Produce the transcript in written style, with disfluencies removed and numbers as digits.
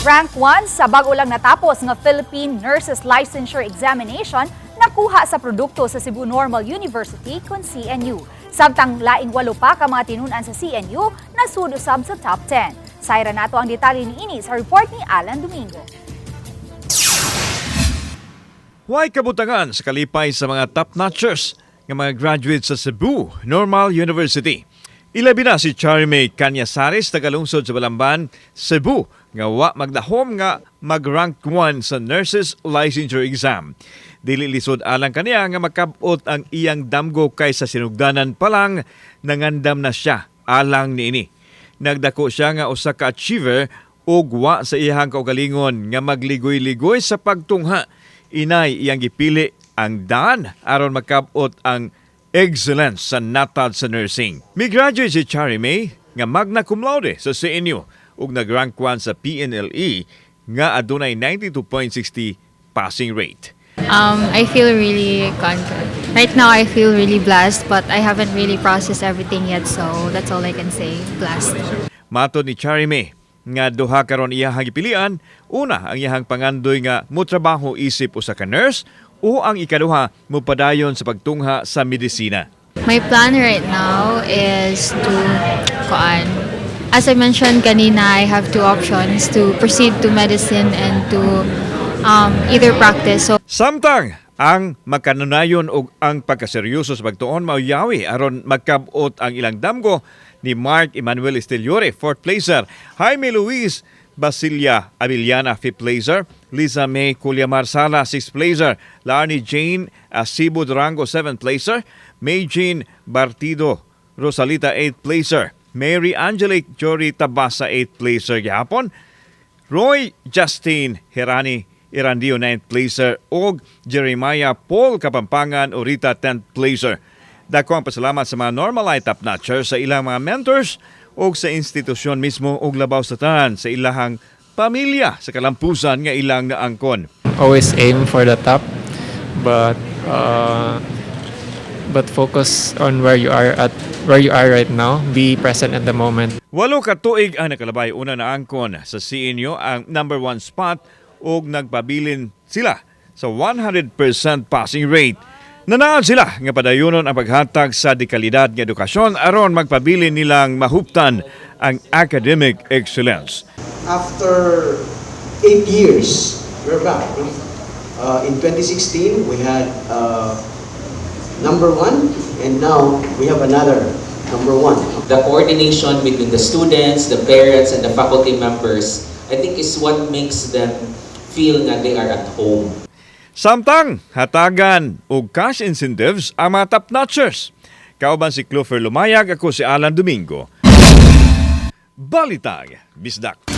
Rank 1 sa bago lang natapos nga Philippine Nurses Licensure Examination nakuha sa produkto sa Cebu Normal University kon CNU. Samtang laing walo pa ka mga tinun-an sa CNU nasud usab sa top 10. Sayra nato ang detalye niini sa report ni Alan Domingo. Way kabutangan sa kalipay sa mga top-notchers nga mga graduates sa Cebu Normal University. Ilabi na si Charme Canyasares, tagalungsod sa Balamban, Cebu, nga wa magdahom nga mag-rank 1 sa Nurses Licensure Exam. Dili lisod alang kaniya nga makabot ang iyang damgo kay sa sinugdanan pa lang nangandam na siya alang niini. Nagdako siya nga usa ka achiever ug wa sa iyang kaugalingon nga magligoy-ligoy sa pagtungha. Inay iyang gipili ang daan aron makabot ang excellence sa natad sa nursing. Mi-graduate si Chari May nga magna cum laude sa CNU ug nag-rank 1 sa PNLE nga adunay 92.60 passing rate. I feel really confident. Right now, I feel really blessed, but I haven't really processed everything yet, so that's all I can say. Blessed. Matod ni Chari May nga duha karon iyahang gipilian, una ang iyahang pangandoy nga motrabaho isip usa ka nurse o ang ikaduha mopadayon sa pagtungha sa medisina. My plan right now is to, kuan, as I mentioned kanina, I have two options: to proceed to medicine and to either practice. So Samtang ang makanunayon og ang pagkaseryoso sa pagtuon mauyawi aron magkabot ang ilang damgo ni Mark Emmanuel Esteliore, fourth placer, Jaime Luis Basilia Abiliana, fifth placer, Lisa May Culia Marsala, sixth placer, Larny Jane Asibo Durango, seventh placer, May Jean Bartido Rosalita, eighth placer, Mary Angelique Jory Tabasa, eighth placer gihapon, Roy Justin Herani Irandio, 9th placer, ug Jeremiah Paul Kapampangan Orita, 10th placer. Dako ang pasalamat sa mga Normalite top notchers sa ilang mga mentors ug sa institusyon mismo ug labaw sa tanan sa ilahang pamilya sa kalampusan nga ilang naangkon. Always aim for the top, but focus on where you are right now. Be present at the moment. 8 ka tuig ang nakalabay una naangkon sa CNU ang number one spot ug nagpabilin sila sa 100% passing rate. Nanaad sila nga padayonon ang paghatag sa dekalidad nga edukasyon aron magpabilin nilang mahuptan ang academic excellence. After 8 years, we're back, no? In 2016, we had number one, and now we have another number one. The coordination between the students, the parents, and the faculty members, I think, is what makes them feel nga they are at home. Samtang hatagan og cash incentives ang mga top notchers. Kauban si Clover Lumayag, ako si Alan Domingo. Balitag, Bisdak.